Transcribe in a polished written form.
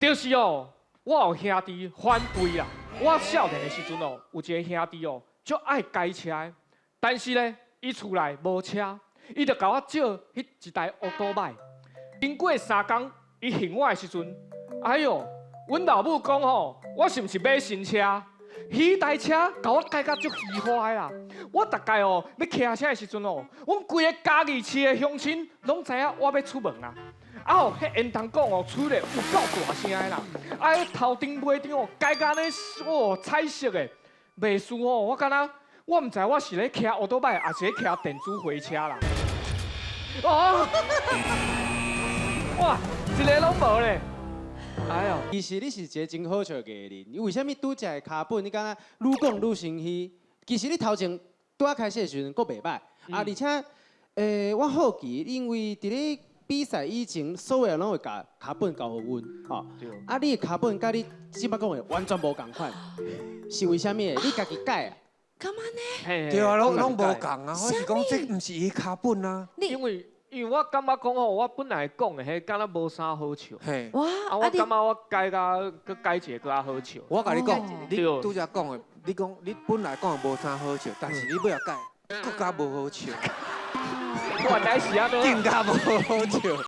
就是哦，我有兄弟反對啦。我少年的時陣哦，有一個兄弟哦，足愛開車的，但是咧，伊厝內無車，伊就共我借彼一台烏多擺。經過3工，伊還我的時陣，哎喲，阮老母講吼，我是毋是買新車？彼台車共我改甲足虛華的啦！我逐擺哦，欲騎車的時陣哦，阮規個嘉義市的鄉親攏知影我欲出門啊！啊吼，彼煙筒管哦，吹咧有夠大聲的啦！啊，彼頭頂尾頂哦，改甲按呢哦彩色的，袂輸哦，我敢若我毋知我是咧騎歐多擺，抑是咧騎電子花車啦！哦，哇，一个攏無咧！哎喲，其實你是一個真好笑的藝人，你為啥物拄才的跤本你敢若愈講愈心虛？其實你頭前拄仔開始的時陣閣袂歹，啊，而且，我好奇，因為佇咧比賽以前，所有人攏會共跤本交予阮，吼，啊，你的跤本佮你這擺講的完全無仝款，是為啥物的？你家己改啊？幹嘛呢？對啊，攏無仝啊！我是講這毋是伊跤本啊。因為我感覺講吼，我本來講的彼敢若無啥好笑。哇！啊，我感覺我改甲閣改一个閣較好笑。我共你講，你拄才講的，你講你本來講的無啥好笑，但是你尾仔改，閣較無好笑。原來是按呢。更加無好笑。